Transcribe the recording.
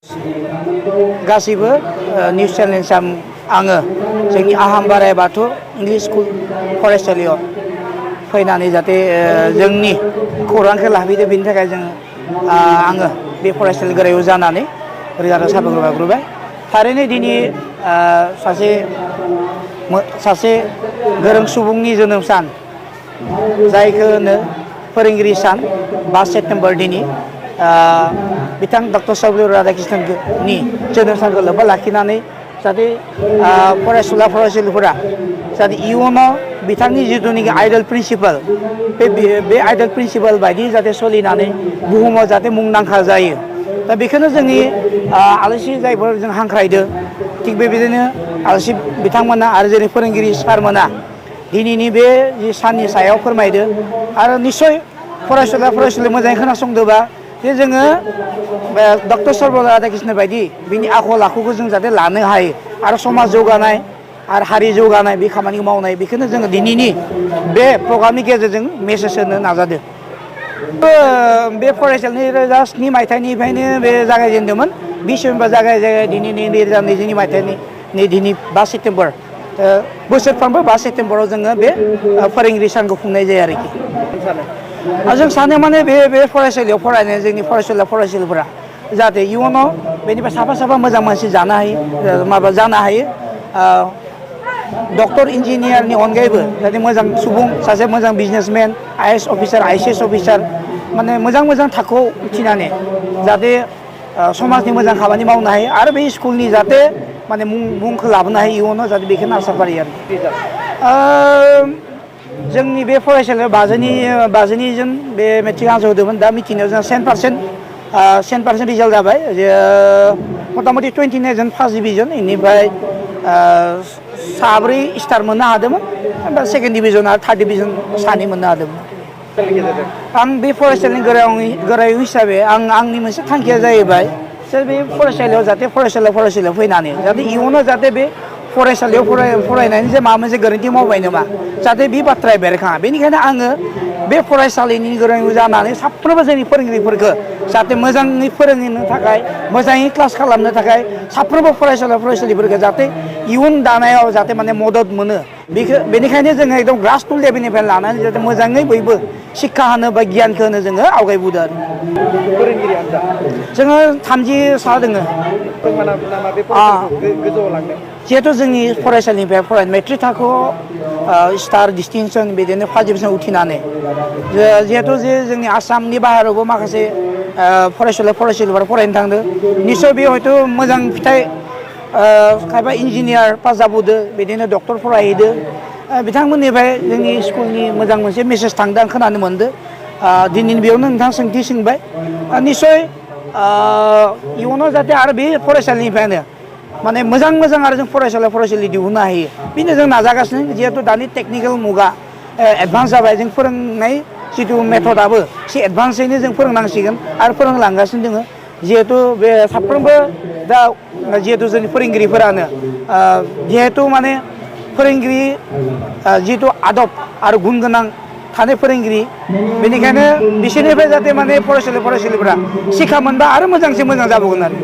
गासैबो निउस चेनेलसिम आङो जोंनि आहाम बाराय बाथौ इंलिश स्कुल फरायसालियाव फैनानै जाहाथे जोंनि खौरांखौ लाफैदो बेनि थाखाय जोङो आङो बे फरायसालि गोरायाव जानानै रोजा रोजा साबायखर बावग्रोबाय। थारैनो दिनै सासे गोरों सुबुंनि जोनोम सान जायखौ होनो फोरोंगिरि सान 5 सेप्तेम्बर दिनै बिथां डक्टर सर्वपल्ली राधाकृष्णननि जोनोम सानखौ लोब्बा लाखिनानै जाहाथे फरायसुला फरायसुलिफोरा जाहाथे इयुनाव बिथांनि जिथुनिखि आइडल प्रिन्सिपाल बे आइडल प्रिन्सिपाल बायदि जाहाथे सोलिनानै बुहुमाव जाहाथे मुंदांखा जायो। दा बेखौनो जोंनि आलासि जायफोर जों हांख्रायदो थिग बेबायदिनो आलासि बिथांमोना आरो जोंनि फोरोंगिरि सारमोना दिनैनि बे जि साननि सायाव फोरमायदो आरो निस्सय फरायसुला फरायसुलि मोजाङै खोनासंदोंबा जे जोङो डक्टर सर्वपल्ली राधाकृष्णन बायदि बिनि आखल आखुखौ जों जाहाथे लानो हायो आरो समाज जौगानाय आरो हारि जौगानाय बे खामानिखौ मावनाय बेखौनो जोङो दिनैनि बे प्रग्रामनि गेजेरजों मेसेज होनो नाजादों। बे फरायसालिनि 2007 मायथाइनिफ्रायनो बे जागायजेनदोंमोन 20 सेप्तेम्बर जागाय दिनैनि 2022 मायथाइनि दिनै 5 सेप्तेम्बर बोसोरफ्रोमबो 5 सेप्तेम्बराव जोङो बे फोरोंगिरि सानखौ खुंनाय जायो आरोखि। जों सानो माने बे फरायसालियाव फरायनाय जोंनि फरायसुला फरायसुलिफोरा जाहाथे इयुनाव बेनिफ्राय साफा मोजां मानसि जानो हायो जानो हायो डक्टर इन्जिनियारनि अनगायैबो जाहाथे मोजां सुबुं सासे मोजां businessmen IAS officer ICS officer माने मोजां थाखोआव उथिनानै जाहाथे समाजनि मोजां खामानि मावनो हायो आरो बे स्कुलनि जाहाथे माने मुंखौ लाबोनो हायो इयुनाव जाहाथे बेखौनो आसा फारियो आरो जोंनि बे फरायसालियाव बाजिनि जोन बे मेट्रिक आनजाद होदोंमोन। दा मिथिनायाव जोंहा 100% रिजाल्ट जाबाय मथा मथि 29 जन फार्स्ट डिभिजन बेनिफ्राय 4 स्टार मोननो हादोंमोन ओमफ्राय सेकेन्ड डिभिजन आरो थार्ड डिभिजन 2 मोननो हादोंमोन। आं बे फरायसालिनि गोरायुं हिसाबै आंनि मोनसे थांखिया जाहैबाय जे बे फरायसालियाव जाहाथे फरायसालियाव फैनानै जाहाथे इयुनाव जाहाथे बे फरायसालियाव फरायनायनि जे माबा मोनसे गोरोन्थि मावबाय नामा जाहाथे बे बाथ्राया बेरखाङा। बेनिखायनो आङो बे फरायसालिनि गोरों जानानै साफ्रोमबो जोंनि फोरोंगिरिफोरखौ जाहाथे मोजाङै फोरोंनो थाखाय मोजाङै क्लास खालामनो थाखाय साफ्रोमबो फरायसालिफोरखौ जाहाथे इयुन दानायाव जाहाथे माने मदद मोनो बेनिखायनो जोङो एकदम ग्रास रुट लेभेलनिफ्राय लानानै जाहाथे मोजाङै बयबो शिक्षा होनो बा गियानखौ होनो जोङो आवगायबोदों आरो फोरोंगिरि आनजाद जोङो 30 सा दोङो। जिहेथु जोंनि फरायसालिनिफ्राय फरायनाय मेट्रिक थाखोआव स्टार डिस्टिंसन बिदिनो फार्स्ट डिभिजन उथिनानै जिहेथु जे जोंनि आसामनि बाहेरावबो माखासे फरायसुलिफोरा फरायनो थांदों निस्सय बे हयथ' मोजां फिथाइ खायफा इन्जिनियार पास जाबोदों बिदिनो डक्टर फरायहैदों बिथांमोननिफ्राय जोंनि स्कुलनि मोजां मोनसे मेसेज थांदों आं खोनानो मोनदों। दिनैनि बेयावनो नोंथां सोंथि सोंबाय निस्सय इयुनाव जाहाथे आरो बे फरायसालिनिफ्रायनो माने मोजां आरो जों फरायसालि दिहुननो हायो बेनो जों नाजागासिनो। जिहेथु दानि टेकनिकेल मुगा एडभान्स जाबाय जों फोरोंनाय जिथु मेथडआबो एसे एडभान्सैनो जों फोरोंनांसिगोन आरो फोरोंलांगासिनो दङ। जिहेथु बे साफ्रोमबो दा जिहेतु जोंनि फोरोंगिरिफोरानो जिहेतु माने फोरोंगिरि जिहेतु आदब आरो गुन गोनां थानाय फोरोंगिरि बेनिखायनो बिसोरनिफ्राय जाहाथे माने फरायसालिफोरा शिक्षा मोनबा आरो मोजांसिन मोजां जाबावगोन आरो